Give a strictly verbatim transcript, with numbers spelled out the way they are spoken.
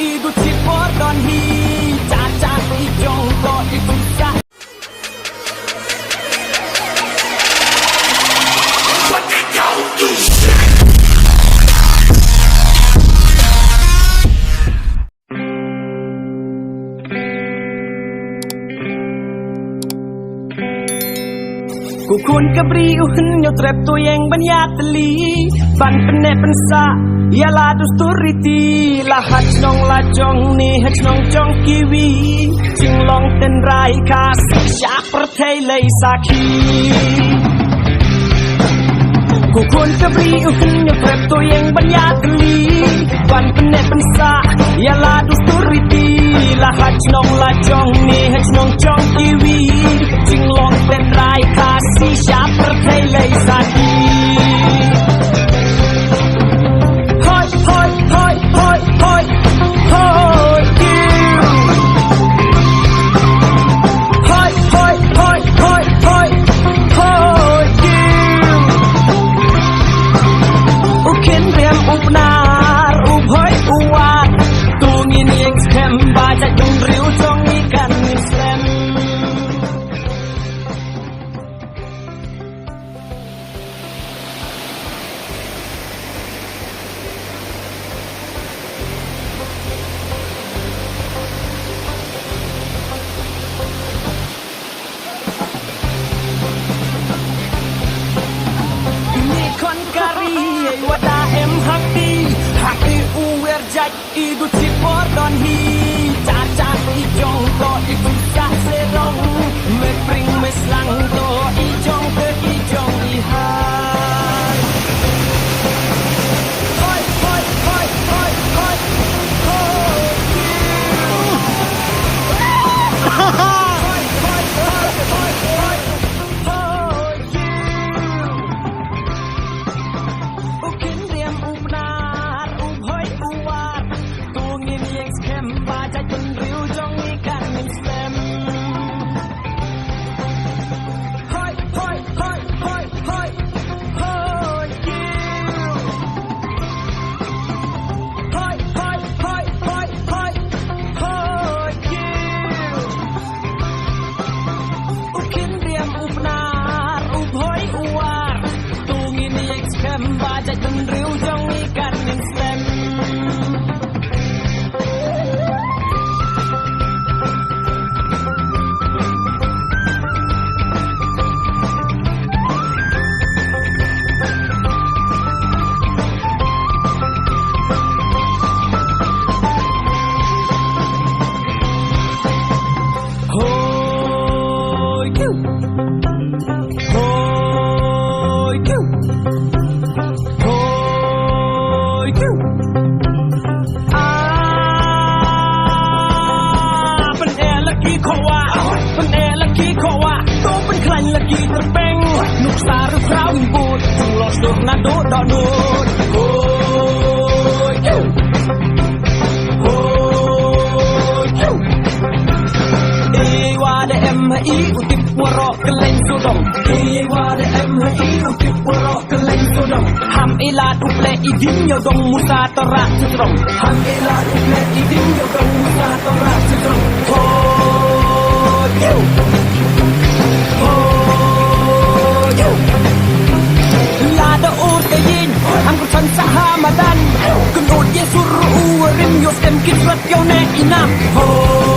I du chi por don hi, cha cha i jong ko i du sa. Ko khun ka bri u hynñiew trep to ïeng ban ïatylli, ban pynneh pynsah ïa la dustur riti, la ha chnong la jong ne ha chnong jong kiwi, jinglong tynrai ka shisha pyrthei lei sakhi. Ko khun ka bri u hynñiew trep to ïeng ban ïatylli, ban pynneh pynsah ïa la dustur riti, la ha chnong la jong ne ha chnong jong kiwi, jinglong tynrai ka shisha pyrthei lei sakhi. Hoi hoi hoi hoi hoi hoi kiw. Hoi hoi hoi hoi hoi hoi kiw. U Khynriam u Pnar u Bhoi u War, to ngin ïeng skhem ba jaitbynriew jong ngi kan ïeng slem. Ni khon kari ei wada em hak ti, hak ti u wer jait. I du chi por don hi, cha cha i jong ko i du sa se rong. Me pring me slang to i jong te i jong i hai. Hoi hoi hoi hoi hoi hoi. Hoi hoi hoi hoi hoi hoi. U Khynriam u Pnar u Bhoi u War, to ngin ïeng skhem ba jaitbynriew jong ngi kan ïeng slem. Hoi hoi hoi hoi hoi hoi kiw. Hoi hoi hoi hoi hoi hoi kiw. U Khynriam u Pnar u Bhoi u War, to ngin ïeng skhem ba jaitbynriew jong ngi kan ïeng slem. Hoi kiw. Hoi kiw. Hoi kiw. Ah, pyneh la ki khawah, pyneh la ki khawah, to pynkhlaiñ la ki tyrpeng. Nuksa ruh khraw ngi bud, jong los dur na do do do. Hoi kiw. Hoi kiw. I wa da em ha i u tip waroh kylleng sawdong. I wa da em ha i u tip waroh kylleng sawdong. Ham i lad u pleh i ding ïa u dong musa to rah sawdong. Ham i lad u pleh i ding ïa u dong musa to rah sawdong. Hoi kiw. Hoi kiw. Lada ur ka ïing, ham ka san sa ha madan. Kynnoh ïa sur u rim ïoh stem ki srut ïoh ne i nam. Hoi